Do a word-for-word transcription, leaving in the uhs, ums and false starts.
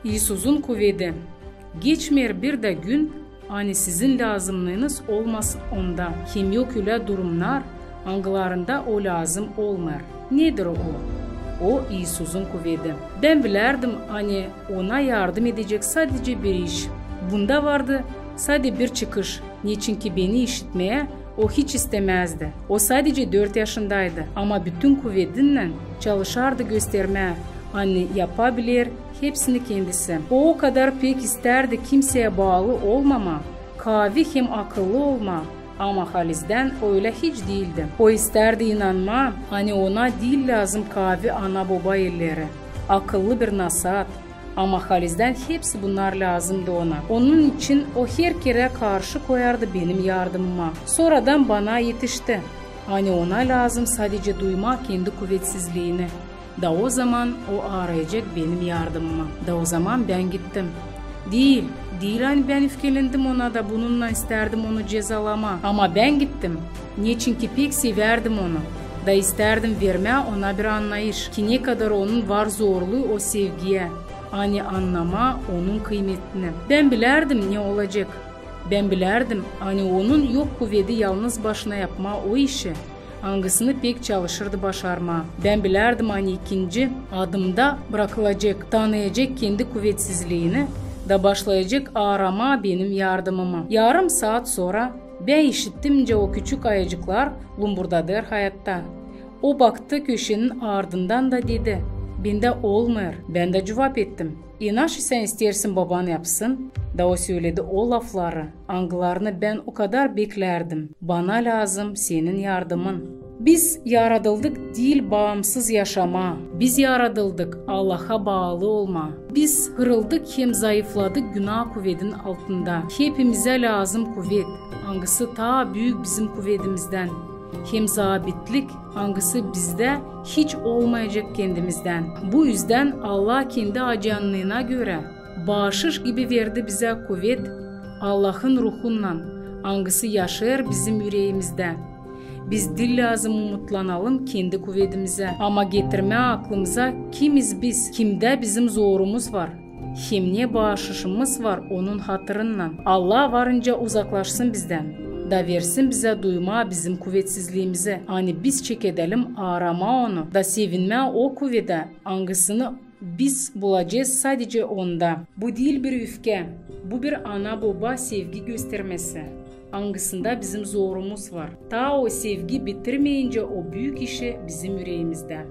İisusun kuvedi. Geçmeer bir dä gün, ani sizin lääzımnıınız olmasın onda. Hem yok ölä durumnar, angılarında o lääzım olmêêr. Nedir o? O İisusun kuvedi. Bän bilärdim, ani Ona yardım edecek sadecä bir iş. Bunda vardı sade bir çıkış, neçinki beni işitmää o hiç istämäzdi. O sadecä dört yaşındaydı, ama bütün kuvedinnän çalışardı göstermää, ani yapabiler hepsini kendisi. O, o kadar pek istärdi kimseyä baalı olmamaa, kaavi hem akıllı olmaa, ama halizdän o ölä hiç diildi. O istärdi inanmaa, ani ona diil lääzım kaavi ana-boba elleri, akıllı bir nasaat, ama halizdän hepsi bunnar lääzımdı ona. Onun için o her kerä karşı koyardı benim yardımıma. Soradan bana etişti, ani ona lääzım sadecä duymaa kendi kuvetsizliini. Da ozaman o aarayacek benim yardımımı. Da ozaman bän gittim. Diil, diil ani bän üfkelendim ona da bununnan istärdim onu cezalamaa. Ama bän gittim, neçinki pek sevärdim onu. Da istärdim vermää ona bir annayış, ki ne kadar onun var zorluu o sevgiyä, ani annamaa onun kıymetini. Bän bilärdim, ne olacek. Bän bilärdim, ani onun yok kuvedi yalnız başına yapmaa o işi, angısını pek çalışırdı başarmaa. Bän bilärdim, ani ikinci adımda brakılacek, tanıyacek kendi kuvetsizliini da başlayacek aaramaa benim yardımımı. Yarım saat sora bän işittim, nicä o küçük ayacıklar lumburdadêr hayatta. O baktı köşenin ardından da dedi: "Bendä olmêêr." Bän dä cuvap ettim: "E naşey sän isteersin boban yapsın?" Da o söledi o lafları, angılarını bän o kadar beklärdim: "Bana lääzım senin yardımın." Biz yaradıldık diil baamsız yaşamaa. Biz yaradıldık Allaha baalı olmaa. Biz hırıldık hem zayıfladık günaa kuvedin altında. Hepimizä lääzım kuvet, angısı taa büük bizim kuvedimizdän. Hem zaabitlik, angısı bizdä hiç olmayacek kendimizdän. Bu üzdän Allah kendi acıyannıına görä baaşış gibi verdi bizä kuvet Allahın Ruhunnan, angısı yaşêêr bizim üreemizdä. Biz diil lääzım umutlanalım kendi kuvedimizä, ama getirmää aklımıza, kimiz biz, kimdä bizim zorumuz var, hem ne baaşışımız var onun hatırından. Allah varınca uzaklaşsın bizdän, da versin bizä duymaa bizim kuvetsizliimizi, ani biz çekedälim aaramaa onu da sevinmää o kuvedä, angısını biz bulacez sadecä onda. Bu diil bir üfkä, bu bir ana-boba sevgi göstermesi, angısında bizim zorumuz var. Taa o sevgi bitirmeyincä o büük işi bizim üreemizdä.